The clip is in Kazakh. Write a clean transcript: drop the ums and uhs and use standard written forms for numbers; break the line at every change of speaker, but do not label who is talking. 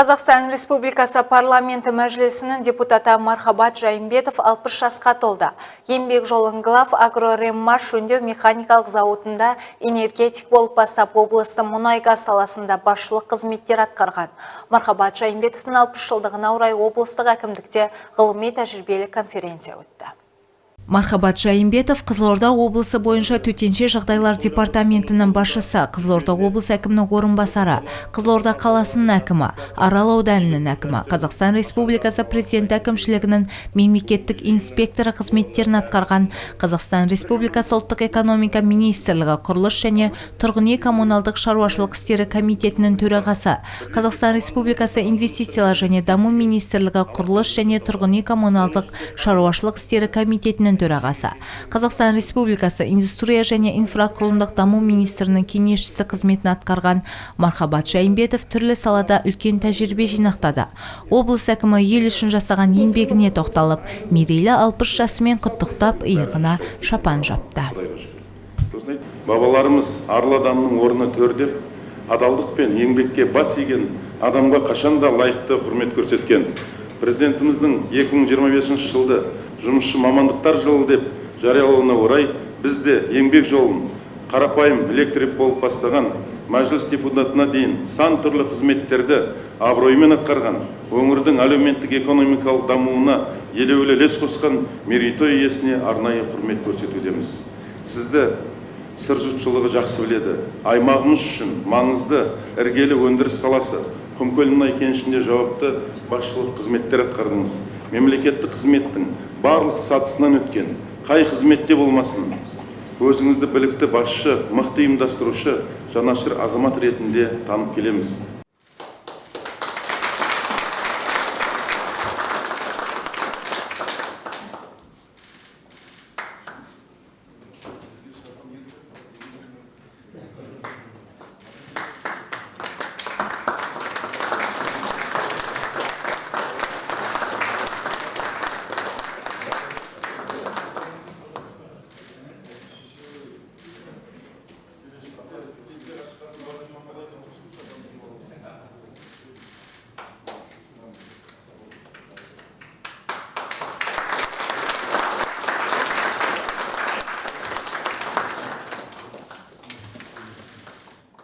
Қазақстан Республикасы Парламенті Мәжілісінің депутаты Мархабат Жайымбетов 60 жасқа толды. Еңбек жолын Глав Агрореммаш жөндеу механикалық зауытында энергетик болып бастап, облыстың мұнай-газ саласында басшылық қызметтер атқарған. Мархабат Жайымбетовтің 60 жылдығына орай облыстық әкімдікте ғылыми тәжірибелік конференция өтті.
Мархабат Жайымбетов Қызылорда облысы бойынша төтенше жағдайлар департаментінің басшысы, Қызылорда облысы әкімінің орынбасары, Қызылорда қаласының әкімі, Арал ауданының әкімі, Қазақстан Республикасы Президенті әкімшілігінің мемлекеттік инспекторы қызметтерін атқарған. Қазақстан Республикасы ұлттық экономика министрлігі құрылыс және тұрғын үй коммуналдық шаруашылық істері комитетінің төрағасы, Қазақстан Республикасы инвестициялар және даму министрлігі құрылыс және тұрғын үй коммуналдық шаруашылық істері комитетінің төрағасы, Қазақстан Республикасы индустрия және инфрақұрылымдық даму министрінің кеңесшісі қызметін атқарған Мархабат Жайымбетов түрлі салада үлкен тәжірибе жинақтады. Облыс әкімі ел үшін жасаған еңбегіне тоқталып, мерейлі 60 жасымен құттықтап, иығына шапан жапты.
Бабаларымыз «Арлы адамның орны төр» деп, адалдық пен еңбекке бас иген адамға қашанда лайықты құрмет көрсеткен. Президентіміздің 2025 жылды жұмысшы мамандықтар жылы деп жариялауына орай біз де еңбек жолын қарапайым электрик болып бастаған, Мәжіліс депутатына дейін сан түрлі қызметтерді абыроймен атқарған, өңірдің әлеуметтік экономикалық дамуына елеулі үлес қосқан мерейтой иесіне арнайы құрмет көрсетудеміз. Сізді Сыр жұртшылығы жақсы біледі. Аймағымыз үшін маңызды іргелі өндіріс саласы Құмкөл мұнай кенішінде жауапты басшылық қызметтер атқардыңыз. Мемлекеттік қызметтің барлық сатысынан өткен, қай қызметте болмасын, өзіңізді білікті басшы, мықты ұйымдастырушы, жанашыр азамат ретінде танып келеміз.